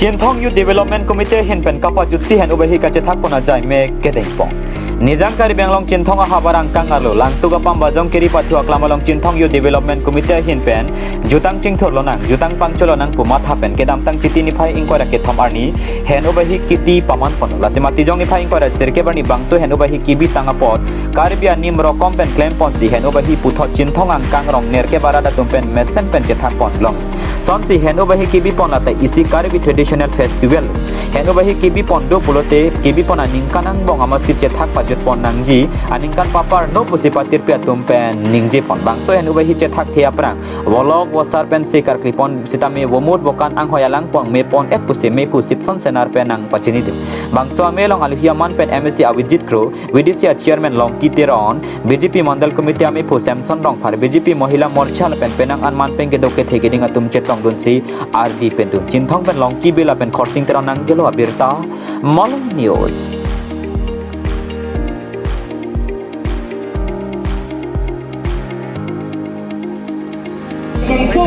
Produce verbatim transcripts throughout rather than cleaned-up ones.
Chinthong Youth Development Committee ahin pen kapajutsi Hen Ubahi kachethak pon ajai me kedeng pon. Nijang Karbi Anglong Chinthong ahavar angkang arlo Langtuk Apam Bajong Kiri Pathu Aklam along Chinthong Youth Development Committee ahin pen jutang chingthur lonang, jutang pangchot lonang pu matha pen kedamtang Chiti niphai ingkoi ra kethom arni Hen Ubahi kiti paman pon. Lasi Matijong niphai ingkoi ra sirkep arni bangso Hen Ubahi kebitang apot Karbi anim rokom pen klem ponsi Hen Ubahi puthot Chinthong angkang rong nerkep arat atum pen mesen pen chethak pon long. Sonsi Hen Ubahi kebi pon lata isi Karbi Traditional Festival. Hen Ubahi kebi pon do pulote kebi pon aningkan angbong amatsi chethak pajut pon nangji, aningkan papar no pusi patirpi atum pen ningje pon. Bangso Hen Ubahi chethak the aphrang volok vosar pen se karkli pon sitame vomut vokan anghoi alang pon me pon et pusi mephu Sipson Senar pen nangpachini dun. Bangso amei along aluhi aman pen M A C Abhijit Kro, V D C a Chairman Longki Teron, B J P Mandal Committee amephu Samson Rongphar, B J P Mohila Morcha lapen penang anman pen kedok kethe keding atum chetong dunsi ardi pen dun. Chinthong pen Longki Bill lapen Khorsing Teron nanggelo abirta, Malong News. Bangso,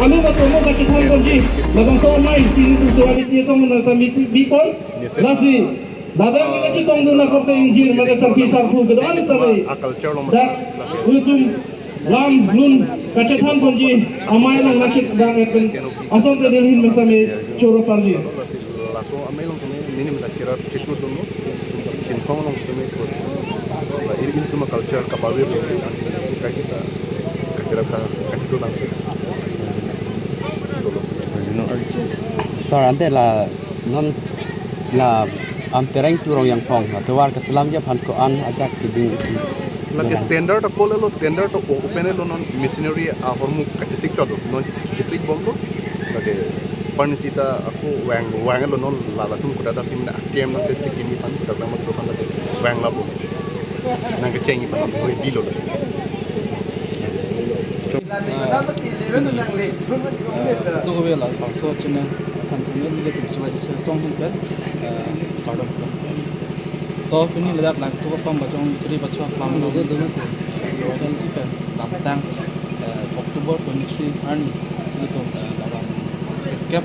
anu ba tomo kachethang ponji, labangso amei, sini tu suami si song na sami bipon, lasi, dadang kachetong dun na kote injir, maka sarpi sarpu, kedo anis tami. Dak, utum, lam, nun, kachethang ponji, amei lang nakit dang epen, ason te Delhi me sami, choro parji. Laso amei along tumi nini mena kira chiklo dun lo, Chinthong along tumi ko. La iri in tuma culture ka bawi lo, kai kita, ka kira ka, ka chiklo dang. Sir, ante la non la Amtereng Turong Yangphong, la tovar kaselam ja aphan ko-an ajak keding isi. Lake tender ta kolelo, tender ta o-, open lo, non machinery ahormu kachesik chalo, non chesik bomlo. Lake parnisi ta ako wang, wanglo, non lala tum kuda da sim na kem na te kimi pan kuda ma kuda pan lake wang labo. Nangkecheng aphan ready lo. Dugwe labangso channel, han channel ni le tim suai se song hin pen, eh, pardon. To pini ladak Langtuk Apam Bajong Kiri Pathu Aklam along, eh, so si pen damtang, eh, October twenty-three arni, ilitum, eh, labang sirkep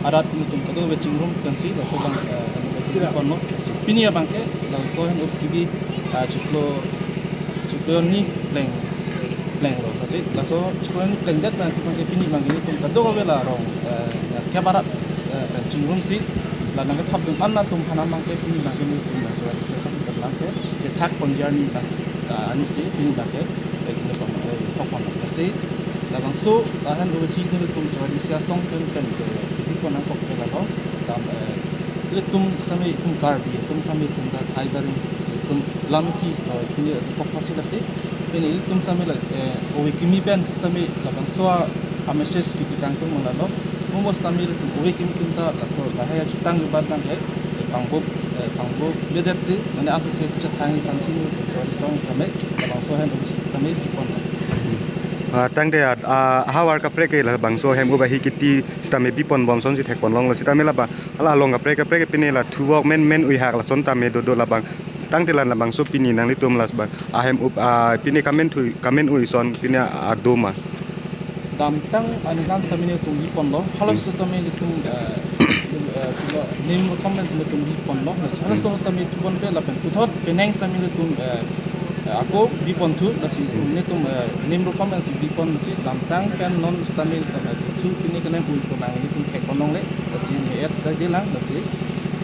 arat ilitum kadokave chingrum pensi laso abang, eh, pini abang ke, laso Hen Ubahi, eh, chiklo, chiklo ni pleng, pleng lo. Lasi laso chiklo ni pleng det abang ke pini abang ke ilitum kadokave la rong, eh, kep arat, eh, pen chingrumsi la nangkethap dun an atum aphan abang ke pini abang ke ilitum laso, laso abang ke kethak ponji arni abang, eh, arnisi pini abang ke, eh, ilitum, eh, thok pon. Lasi labangso, eh, Hen Ubahi ilitum suai si asong pen pen ke, eh, ilitum nangkok ke lalo, dam, eh, ilitum sami itum Karbi, itum sami itum ta Kaibaring, si itum lamki, eh, pini, eh, kok pasi lasi, pini ilitum sami la, eh, ove kimi pen sami labangso a-message kipitang atum lalo. Mumus sami ilitum ove kimi atum ta laso lahai achutang libat abang ke, eh, pangbo, eh, pangbo bedet si, mane antu si chethang ipan sini, so song kami, labangso Hen Ubahi kami bipon. Ah, tangte, ah, ah, havar kaprek ke labangso Hen Ubahi kiti sitame bipon bom sonsi thek pon longlo sitame labang, hala along kaprek kaprek pini la thuvok men men uihak lason tame dodo labang. Tangte la labangso pini nanglitum la labang ahem up, ah, pini kamen thui, kamen ui son pini adoma. Damtang aningkan sitame nelitum bipon lo, halaso sitame nelitum, eh, eh, silo, nim rokom pen sitame nelitum bipon lo, halaso sitame thupon pe lapen puthot penang sitame nelitum, eh, eh, ako bipon thu, lasi nelitum, eh, nim rokom pensi bipon, lasi damtang pen non sitame nelitum, eh, thu pini kenem ui ponang nelitum thek pon longle, lasi me-et sai dilang, lasi,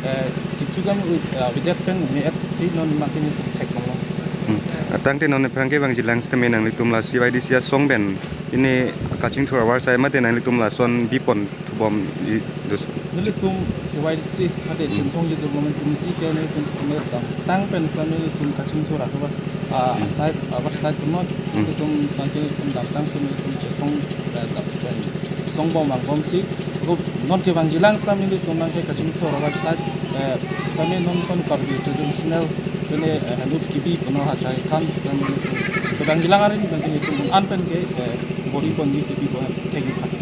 eh, thu kami ui, eh, avedet pen me-et si non makin nelitum thek pon long. Hmm. Tangte non aphrang kevangjilang sitame nanglitum la C Y D C asong pen pini kachingthur avarsai mate nanglitum lason bipon thubom i dos. Nelitum C Y D C mate Chinthong Youth Development Committee ke nelitum kami damtang pen sitame nelitum kachingthur avarsai, ah, side, avarsai punon, nelitum tangte nelitum damtang sitame nelitum chesong, eh, dam pen songbom vangbomsi, ko non kevangjilang sitame nelitum nangke kachingthur avarsai, eh, sitame non son Karbi traditional pene, eh, Hen Ubahi kebi puno hachai than sitame nelitum kevangjilang arin tangte nelitum an pen ke, eh, bori ponji kebi pon thek-ik aphan.